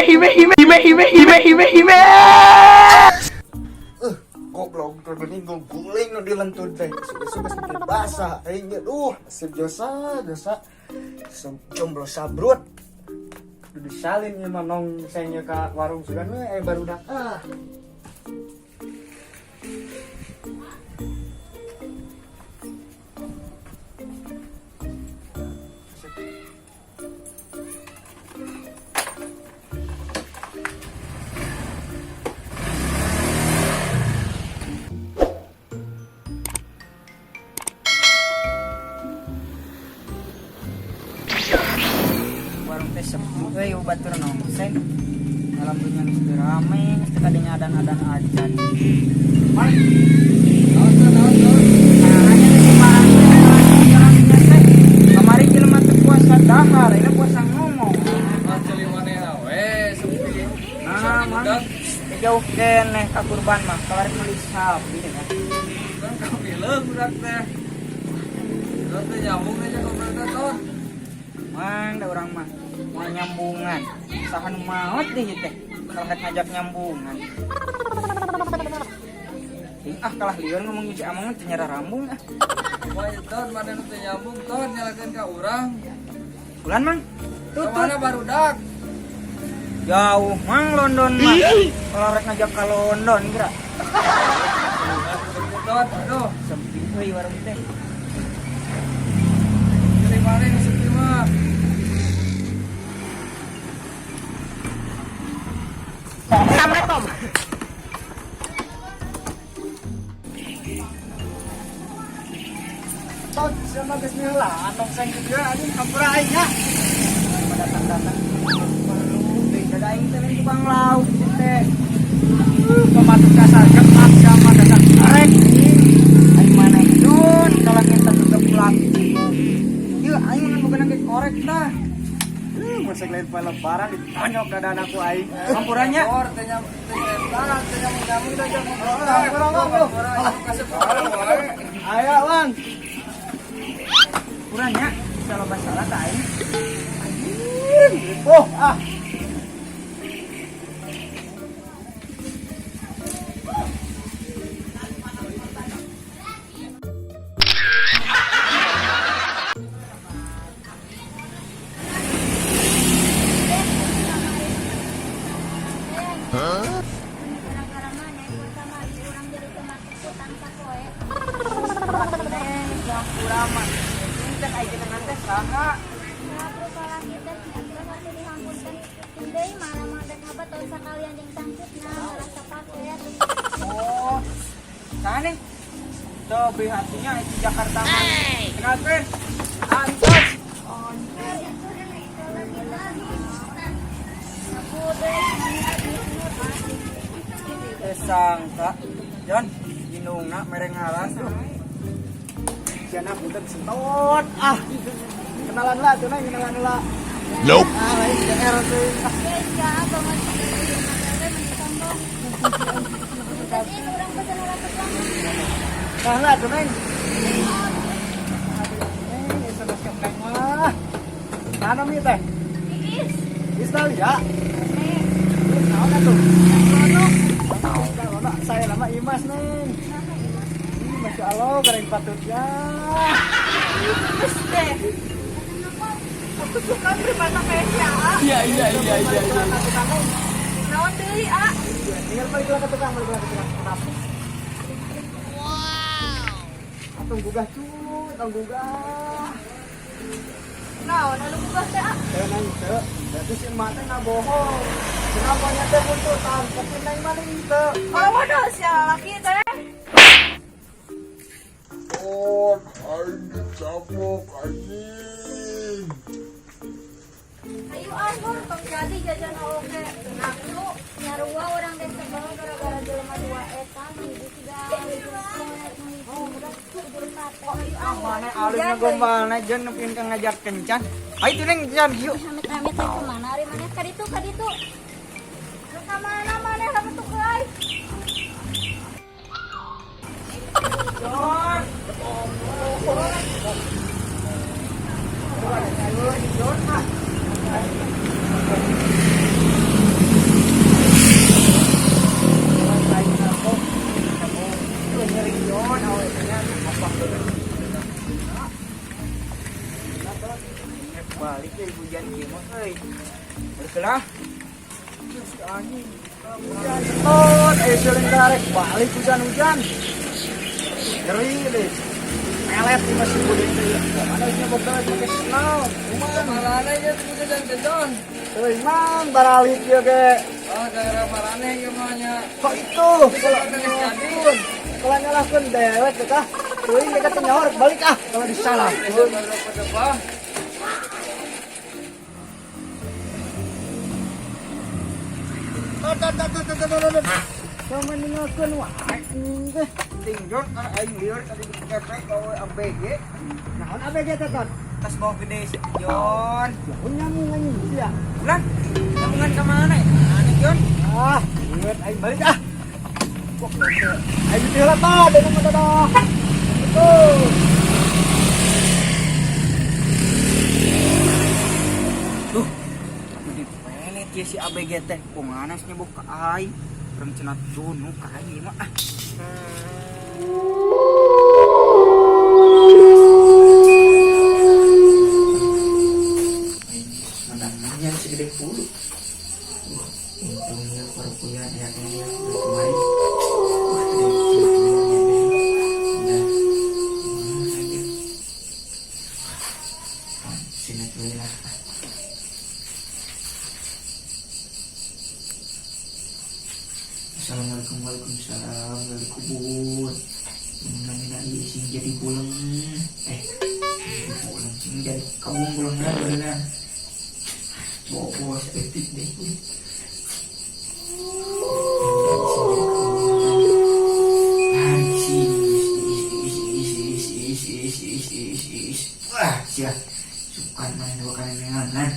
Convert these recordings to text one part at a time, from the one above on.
hime hime hime hime hime hime hime hime. Goblok teh geuning guling nu dilentun teh. Susu geus basah aing ge duh, nasib josa josa. Jomblo sabrut. Duh disalin ieu mah nong sengnya ka warung sugan we barudak ah. Warung teh sepi euy batur nongseng. Dalam dunia geus teu rame, geus teu kadinya adan-adan acan. Mang. Naon tuh, naon, naon? Nah, hanya di kumaha teh. Kamari jelema teu puasa dahar, ini puasa ngomong. Ah, ceuli manehna we, sepi. Nah, Mang. Teu jauh keneh ka kurban mah, kawarek meuli sapi ya. Kan kapileung budak teh. Urang teh nyambung aja ngobrol teh, Ton. Mang, da urang mah mau nyambungan. Saha nu maot deh ieu teh. Kalau rek ngajak nyambungan. Ih, ah kalah lieur ngomong jeung si Amang mah teu nyara rambung ah. Wah, Ton, maneh nu teu nyambung, Ton, nyalakeun ka urang. Bulan Mang. Tutut. Kamana barudak? Jauh Mang London mah. Kalau rek ngajak ka London geura. Ton, aduh, Sepi euy warung teh. ceuli maneh nu sepi mah. Assalamualaikum. Ton, sia mah geus nyeulaan nong seng kieu anjing hampura aing nya. Datang-datang perlu deui da aing teh lain tukang lauk teh. Pematuk kasar geplak sama dasar arek. Aing maneh dun kalah minta geplak. Ieu aing mah bukan ge korek tah. Mun sek lain poe lebaran ditonyok dadana ku aing. Hampurannya. Or, teh nyambung, teh eta, teh nyambung-nyambung teh nyambung. Hampura Bang, bro. Kasep wae. Aya, Bang. Hampurannya bisa loba salah tah aing. Oh, ah. Gara-gara mana puasa mah urang jadi teu utang sapoe. Neng, hampura mah. Ini teh aing jenengan teh saha? Nah, salaki teh nya atuh dihampunkeun. Deui mana mah dek ngabetul sakalian jeung cangcutna ngarasa paket. Oh. Saha nih? Coba hatinya itu Jakarta mah. Kenalkeun. Antos. Sangka. Jon, indungna mere ngaran tuh. Jana punten sentot. Ah. Kenalan lah tuh neng, kenalan lah. Nope. Ah, lain GR tuh. Ah, Ya, banget sombong. Ini urang pesen ulah tukang. Nah lah tuh neng. Neng, SMS ke neng mah. Mana mi teh? Iis. Istalia. Nih, Naon atuh? Lono. Lono, saya nama Imas neng. Ih, Masya Allah, goreng patutnya. Terus deh. Aku suka bermata kayak si A. Iya, iya, iya, iya. Naon deui, A? Tinggal balik lah ke tukang, balik lah ke tukang. Wow. Tong gugah cuy, tong gugah. Naon anu gugah teh, A? Teu neng teu. Berarti si emak teh nggak bohong. Kenapa nya teh buntutan? Tapi neng mah teu. Kalau modal si laki teh. Ton, aing dicabok anjing. Ayo ah, Nur, tong jadi jajan oge. Nafsu nyarua urang teh sebel gara-gara jelema dua eta hiji siga Mana alus gombalna Jon nepikeun ka ngajak kencan. Ayo tuh neng Jon, yuk. Amit-amit teh kemana ari maneh ka ditu ka ditu. Ka mana maneh lamun tuh euy. Jon. Jon ah. euy hujan kieu mah euy. Balik lah. Si anjing. Hujan tot, sieuling karek balik hujan-hujan. Ngeri deh. Melet nih masih kuning teh. Mana ini nyebok dewek make senal. Kumaha? Marane ieu teh hujan jajan. Euy mang baralik ieu ge. Ah, daerah marane ieu mah nya. Kok itu? Kalau nyalahkeun, kalau nyalahkeun dewek teh kah? Teuing dekat teh nyaor balik ah kalau disalah. Tot tot tot tot tot tot. Sama ninggalkeun wae teh. Tingjon ah aing lieur tadi dikepek bawa ABG. Naon ABG teh tot? Tas bawa gede si Jon. Lah nyambung anjing sia. Ulah, nyambungan ka mana ya? Aneh Jon. Ah, inget aing balik ah. Aing di heula tah, deung mah dadah. Assalamualaikum. Duh, aku dipelet ya si ABG teh. Kumaha nyebok ka aing. Urang cenah jono ka aing mah ah. Menangnya segede bulu. Untungnya perempuan ya ini ya kemarin. Wah, tadi udah mana aja. Sini tuh lah. Assalamualaikum, waalaikumsalam dari kubur. Menangin aja sing jadi bulan. Jadi bulan sing jadi kamu bulan bener. Bawa seetik deh. Wah, sia. Sukan main dua kali nengan. Aduh,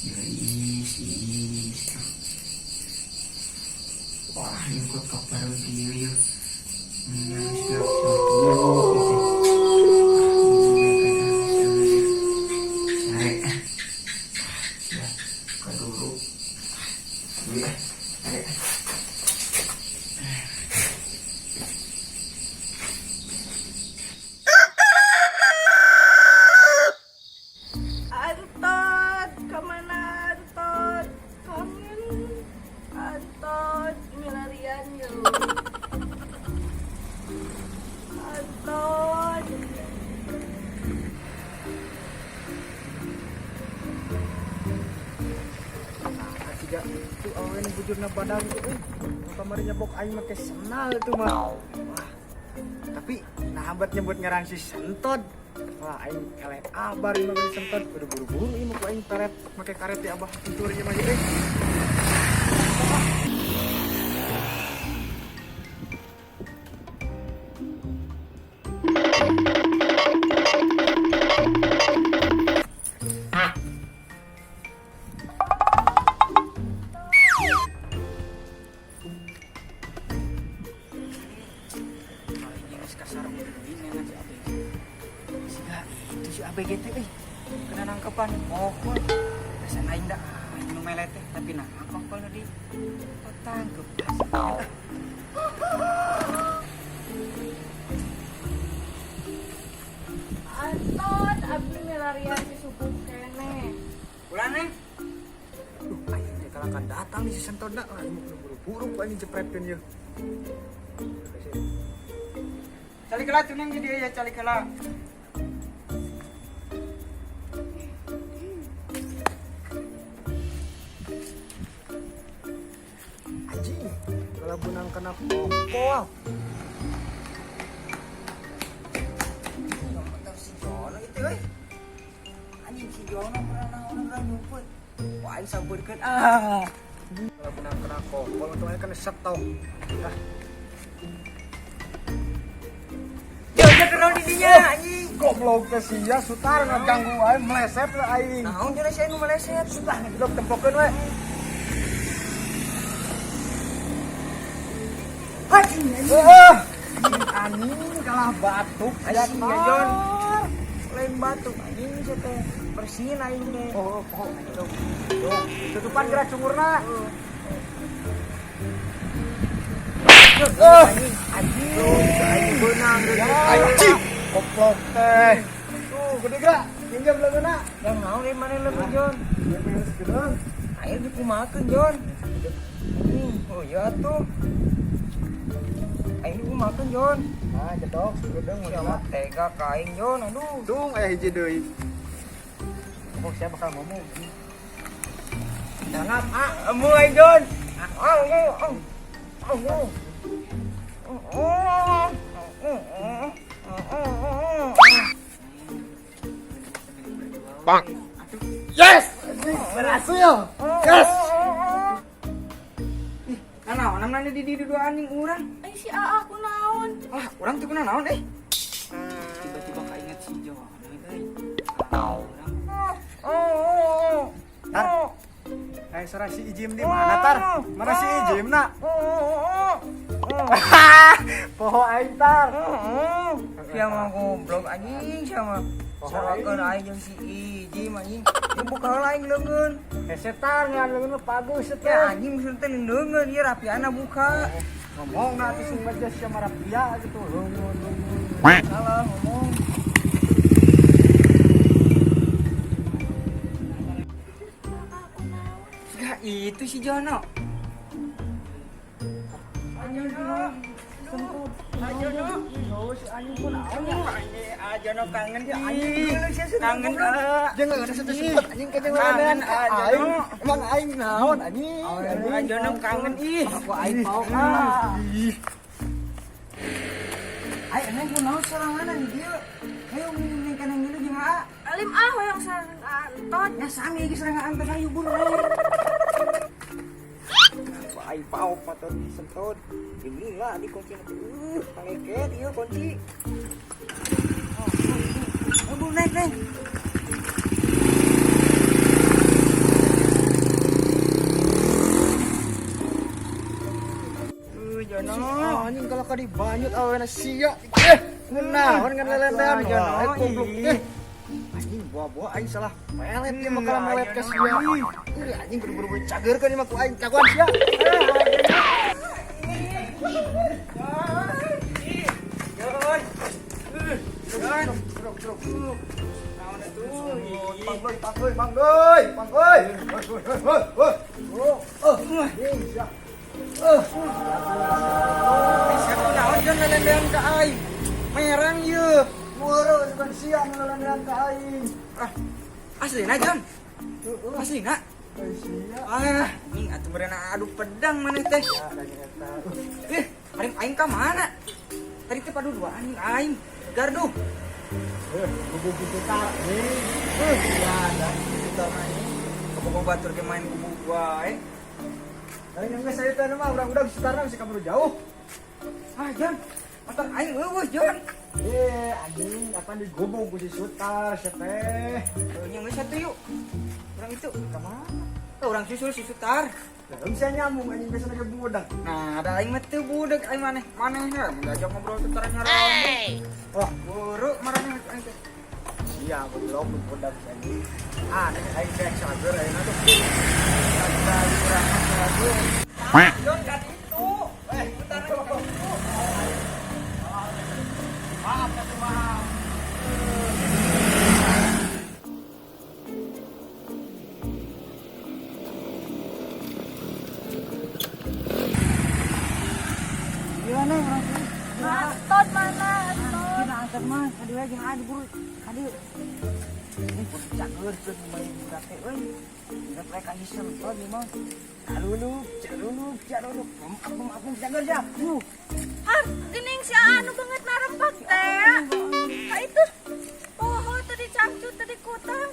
ya is, is. Wah, nyungkut ke parung kieu yeuh. Nangis gerak gitu. Sare. Ya, kadulu. Iya, sare. Anton, kemana Anton? Kangen Anton, milarian yuk. Anton. Nah, siga itu awewe nu bujurna badan tuh euy. Nu kamari nyebok aing make senal itu mah. Wah. Tapi nah buat nyebut ngaran si Sentot. Wah, aing eleh abar ieu mah beli Sentot. Kudu buru-buru ieu mah ku aing karet make karet di abah tidur ieu mah euy. Kali ini geus kasar deui nengan si ABG. Siga itu si ABG teh euy. Kena nangkepan pokok. Biasa aing da aing nu melet teh tapi nah kokol nu di patangkep. Anton, abdi milarian si subuh kene. Ulah neng. Duh, aing teh kalakan datang nih si Sentotna. Wah, aing mah kudu buru-buru ku aing jepretkeun ieu. Calik heula tuh neng di dieu ya calik heula. Anjing, kalau bunang kena kokol. Bentar si Jono itu euy. Anjing si Jono pernah naon urang nyumput. Wah aing sampeurkeun ah. Kalau bunang kena kokol, untungnya kena setok. Ah, Jauh kenaon di dinya anjing. goblok teh sia sutar ngaganggu aing meleset lah aing. Naon jeung sia nu meleset. Sudah ngedok tempokeun we. Anjing Heeh. Anjing kalah batuk Anjing, ya, Jon. Lain batuk anjing sia teh. Bersihin aing teh. Oh, oh, oh. Tutupan gerak cungurna. Anjing, anjing beunang. Anjing. Koplok teh. Tuh, gede gak? Pinjam leungeunna. Yang naon ieu maneh leungeun Jon? Ya beres gedeung. Ayo dikumakeun Jon. Anjing, oh iya tuh. Aing dikumakeun Jon. Nah, jedok gedeung Sia mah tega ka aing Jon, aduh. Dung aya hiji deui. Pokok siapa bakal ngomong. Tanap ah, emu aing Jon. Ah, ah, ah. Ah, ah. Bang. Yes. Berhasil. Yes. Ih, naon namanya di dua anjing urang. Ai si Aa kunaon? Ah, urang teh kunaon eh. Tiba-tiba kainget si Jon euy. Urang. Tar. Suara si Ijim di mana tar? Mana si Ijim nak? Poho aing tar. Siapa goblok anjing siapa? Sawakeun aing jeung si Ijim anjing. Ieu buka heula aing leungeun. Hese tar ngan leungeun bagus teh. Ya anjing maksudna teh leungeun ieu rapiana buka. Ngomong na atuh sing baca sia marapia gitu. Leungeun leungeun. Salah ngomong. Gak itu si Jono. Jono kangen ya anjing. Kangen Jangan ada sempet anjing ka jeung Kangen, aing. Emang aing naon anjing? Jono kangen ih. Aku aing pau ah. Ai emang kunaon sorangan di dieu. Ayo ngomong kana ngilu jeung Aa. Alim ah hoyong sarangan Aa entot. Ya sami geus serangan teh hayu buru. Aku aing pau motor disentot. Ini lah di kunci paleket ieu kunci. Oh, oh, naik naik. Jono. Anjing kalau ka dibanyut awena sia. Kunaon ngan lelendean Jono, wae goblok. ih. Anjing buah-buah aing salah melet ieu mah kalau melet ka sia. Ih, anjing buru-buru cageurkeun ieu mah ku aing cagoan sia. Jon. Naon atuh? Pang deui, pang deui, pang deui, pang deui. Hoi, hoi, hoi, hoi. Oh, anjing sia. Siapa naon Jon lelendean ka aing? Merang ieu. Moro bukan sia nu lelendean ka aing. Ah, aslina Jon. Aslina. Eh, sia. Ah, anjing atuh beurena adu pedang maneh teh. Ya, da eta. Ih, aing aing ka mana? Tadi teh padu dua anjing aing. Gardu. Gubuk gitu tar. Ya, da kita anjing. Kabogo batur ge main gubuk wae. Lain yang geus saya teh mah urang-urang setarna bisa kabur jauh. Ah, Jon. Motor aing eueuh, Jon. Eh, anjing kapan digubuk ku si Sutar sia teh. Nya geus atuh yuk. Urang itu. Ka mana? Oh, urang susul si Sutar. Lah, bisa nyambung anjing biasa lagi budak. Nah, ada aing mah teu budak aing maneh. Maneh nya mun diajak ngobrol teh tara nyarong. Wah, Buru marane aing teh. sia goblok budak si anjing. Ah, aing cek cager ayeuna tuh. Kali urang mah cager. Jon kan itu. Eh, Sutar kan itu. Maaf atuh maaf. Iya neng urang teh. Entot mana entot? Kita angkat mah, kadieu we jeung adi buru. Kadieu. Ini kudu cager geus main budak teh euy. Budak rek ka disentot ieu mah. Caluluk, caluluk, caluluk. Apung apung cager sia. Har, geuning si Aa nu banget narempak teh. Ka itu. Poho tadi cangcut tadi kutang.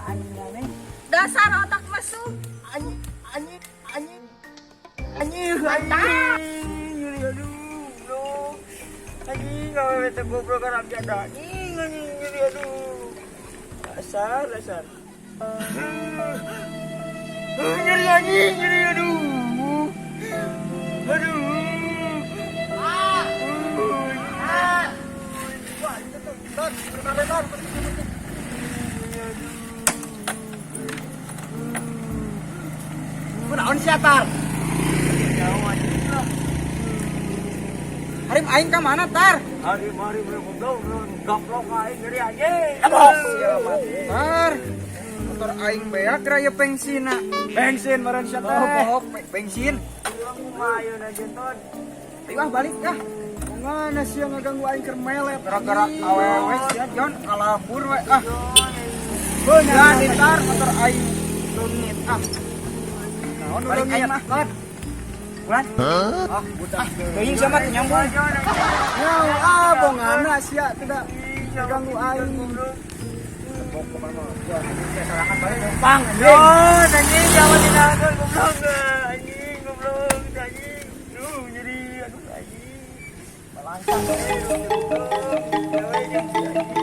Anjing neng. Dasar otak mesum. Anjing, anjing, anjing. Anjing, anjing. Aduh, bro. Anjing, awewe teh goblok kan abdi ada. Anjing, anjing, nyeri aduh. Dasar, dasar. Nyeri anjing, nyeri aduh. Aduh. Ah. Ton, kabeh ton. Kunaon sia tar? Harim aing ka mana tar? Hari mari goblok gaplok aing jadi anjing. Tar. Motor aing beak raya pengsina. Bensin meureun sia Oh, teh. bohong, bensin. Kumaha aja ton. Ayo ah balik ah. Ngana sia ngaganggu aing keur melet. Gara-gara awewe sia Jon kalabur we ah. Beunang Ya ditar motor aing leungit ah. Naon Balik aing ah. Kon. Bulan. Ah, budak. Teuing sama teu nyambung. Ya, ah bongana sia tidak ngaganggu aing. Pang. Jon anjing jangan dinakan goblok anjing goblok anjing. Duh nyeri aduh anjing. Balangkang goblok. Dewe jeung anjing.